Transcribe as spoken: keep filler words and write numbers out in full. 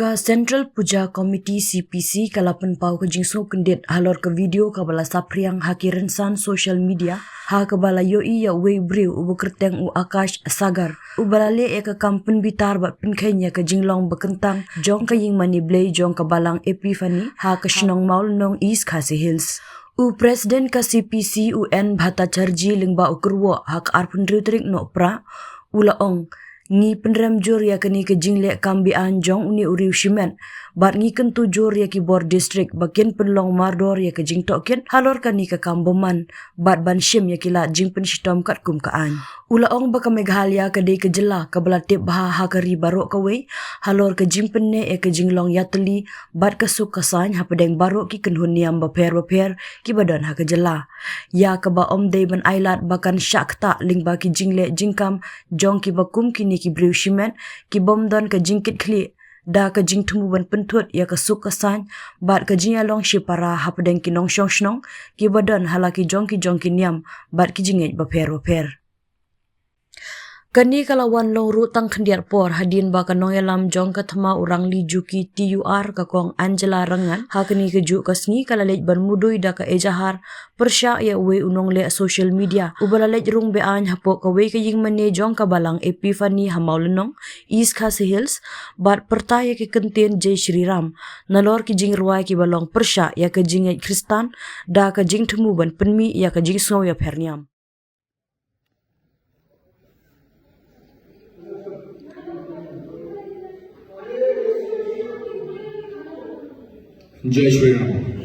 Ka Central Puja Committee C P C ka la pynpaw ka jingsngewkyndit halor ka video kaba la saphriang ha ki rynsan social media, ha kaba la ïohi ïa uwei u briew uba kyrteng u Akash Sagar, uba la leh ïa ka kam pynbitar bad pynkheiñ ïa ka jinglong ba kyntang jong ka ïingmane Blei jong ka Balang Epiphany ha ka shnong Mawlynnong, East Khasi Hills. U President ka C P C, u N Bhattacharjee, lyngba u kyrwoh ha ka arphew hynriew tarik Nohprah, u la ong, ngi pynrem jur ïa kane ka jingleh kam be-aiñ jong une u riewshimet, bad ngi kyntu jur ïa ki bor district ba kin pynlong mardor ïa ka jingtohkit halor kane ka kam bymman, bad ban shim ïa ki lad jingpynshitom katkum ka aiñ. U la ong ba ka Meghalaya ka dei ka jylla kaba la tip bha ha ka ri baroh kawei halor ka jingpynneh ïa ka jinglong ïatylli bad ka suk ka saiñ hapdeng baroh ki kynhun niam bapher bapher kiba don ha ka jylla, ïa kaba ym dei ban ailad ba kan shah ktah lyngba ki jingleh jingkam jong kiba kum kine ki briew shimet, ki bym don ka jingkitkhlieh da ka jingthmu ban pynthut ïa ka suk ka saiñ bad ka jingïalong shipara hapdeng ki nongshong shnong kiba don ha la ki jong ki jong ki niam bad ki jingngeit bapher bapher. Kane ka la wan long ruh tang khyndiat por hadien ba ka nongïalam jong ka thma u rangli juki T U R, ka Kong Angela Rangad, ha kane ka juh ka sngi ka la leit ban mudui da ka ejahar pyrshah ïa uwei u nongleh social media uba la leit rung be-aiñ hapoh kawei ka ïingmane jong ka Balang Epiphany ha Mawlynnong, East Khasi Hills, bad pyrta ïa ki kyntien Jai Shri Ram nalor ki jingrwai kiba long pyrshah ïa ka jingngeit Khristan da ka jingthmu ban pynmih ïa ka jingsngew ïapher niam. Jai Shri Ram.